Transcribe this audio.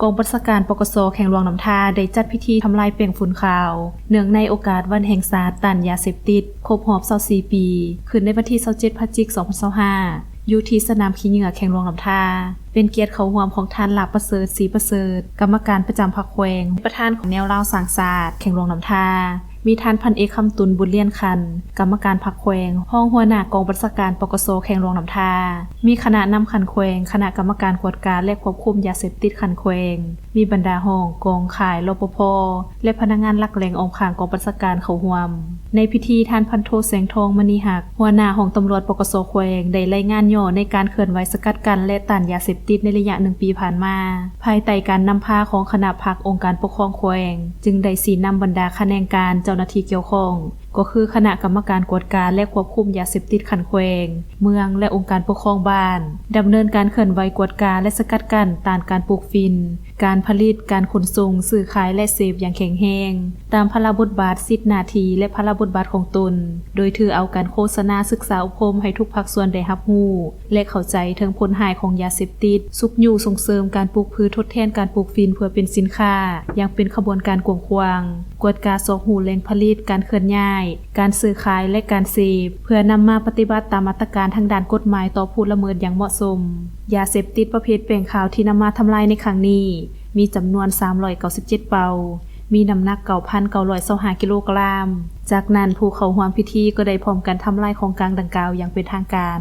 ກອງບັນຊາການ ປກສ ແຂວງຫຼວງນ້ຳທາ ໄດ້ຈັດພິທີທຳລາຍແປ້ງຝຸ່ນຂາວ ເນື່ອງໃນໂອກາດວັນແຫ່ງຊາດຕ້ານຢາເສບຕິດ ຄົບຮອບຊາວສີ່ປີ ຂຶ້ນໃນວັນທີຊາວເຈັດ ພະຈິກ ສອງພັນຊາວຫ້າ ຢູ່ທີ່ສະໜາມຂີ້ເຫຍື້ອ ແຂວງຫຼວງນ້ຳທາ ເປັນກຽດເຂົ້າຮ່ວມຂອງທ່ານ ລາບປະເສີດ ສີປະເສີດ ກຳມະການປະຈຳພັກແຂວງ ປະທານຂອງແນວລາວສ້າງຊາດ ແຂວງຫຼວງນ້ຳທາ ມີທ່ານ ພັນເອກ ຄຳຕຸນ ບຸນລຽນຂັນ ກຳມະການພັກແຂວງ ຮອງຫົວໜ້າກອງບັນຊາການ ປກສ ແຂວງຫຼວງນ້ຳທາ ມີຄະນະນຳຂັ້ນແຂວງ, ຄະນະກຳມະການກວດກາ ແລະ ຄວບຄຸມຢາເສບຕິດຂັ້ນແຂວງ, ມີບັນດາຫ້ອງ, ກອງ, ຄ້າຍ, ລປພ ແລະ ພະນັກງານຫຼັກແຫຼ່ງອ້ອມຂ້າງກອງບັນຊາການເຂົ້າຮ່ວມ. ໃນພິທີ ທ່ານ ພັນໂທ ແສງທອງ ມະນີຮັກ ຫົວໜ້າຫ້ອງຕຳຫຼວດ ປກສ ແຂວງ ໄດ້ລາຍງານຫຍໍ້ໃນການເຄື່ອນໄຫວສະກັດກັ້ນ ແລະ ຕ້ານຢາເສບຕິດໃນໄລຍະໜຶ່ງປີຜ່ານມາ ພາຍໃຕ້ການນຳພາຂອງຄະນະພັກອົງການປົກຄອງແຂວງ ຈຶ່ງໄດ້ຊີ້ນຳບັນດາຂະແໜງການ, ເຈົ້າໜ້າທີ່ກ່ຽວຂ້ອງ ກໍຄືຄະນະກຳມະການກວດກາ ແລະ ຄວບຄຸມຢາເສບຕິດຂັ້ນແຂວງ, ເມືອງ ແລະ ອົງການປົກຄອງບ້ານ ດຳເນີນການເຄື່ອນໄຫວກວດກາ ແລະ ສະກັດກັ້ນ ຕ້ານການປູກຝິ່ນ, ການຜະລິດ, ການຂົນສົ່ງ, ຊື້ຂາຍ ແລະ ເສບຢ່າງແຂງແຮງ ຕາມພາລະບົດບາດ, ສິດໜ້າທີ່ ແລະ ພາລະບົດບາດຂອງຕົນ, ໂດຍຖືເອົາການໂຄສະນາ, ສຶກສາອົບຮົມໃຫ້ທຸກພາກສ່ວນໄດ້ຮັບຮູ້ ແລະ ເຂົ້າໃຈເຖິງຜົນຮ້າຍຂອງຢາເສບຕິດ, ຊຸກຍູ້ສົ່ງເສີມການປູກພືດທົດແທນການປູກຝິ່ນເພື່ອເປັນສິນຄ້າຢ່າງເປັນຂະບວນການກວ້າງຂວາງ, ກວດກາຊອກຮູ້ແຫຼ່ງຜະລິດ, ການເຄື່ອນຍ້າຍ, ການຊື້ຂາຍ ແລະ ການເສບ ເພື່ອນຳມາປະຕິບັດຕາມມາດຕະການທາງດ້ານກົດໝາຍຕໍ່ຜູ້ລະເມີດຢ່າງເໝາະສົມ. ຢາເສບຕິດປະເພດແປ້ງຂາວທີ່ນຳມາທຳລາຍໃນຄັ້ງນີ້ ມີຈຳນວນສາມຮ້ອຍເກົ້າສິບເຈັດເປົາ, ມີນ້ຳໜັກເກົ້າພັນເກົ້າຮ້ອຍຊາວຫ້າກິໂລກຣາມ. ຈາກນັ້ນ ຜູ້ເຂົ້າຮ່ວມພິທີກໍໄດ້ພ້ອມກັນທຳລາຍຂອງກາງດັ່ງກ່າວຢ່າງເປັນທາງການ.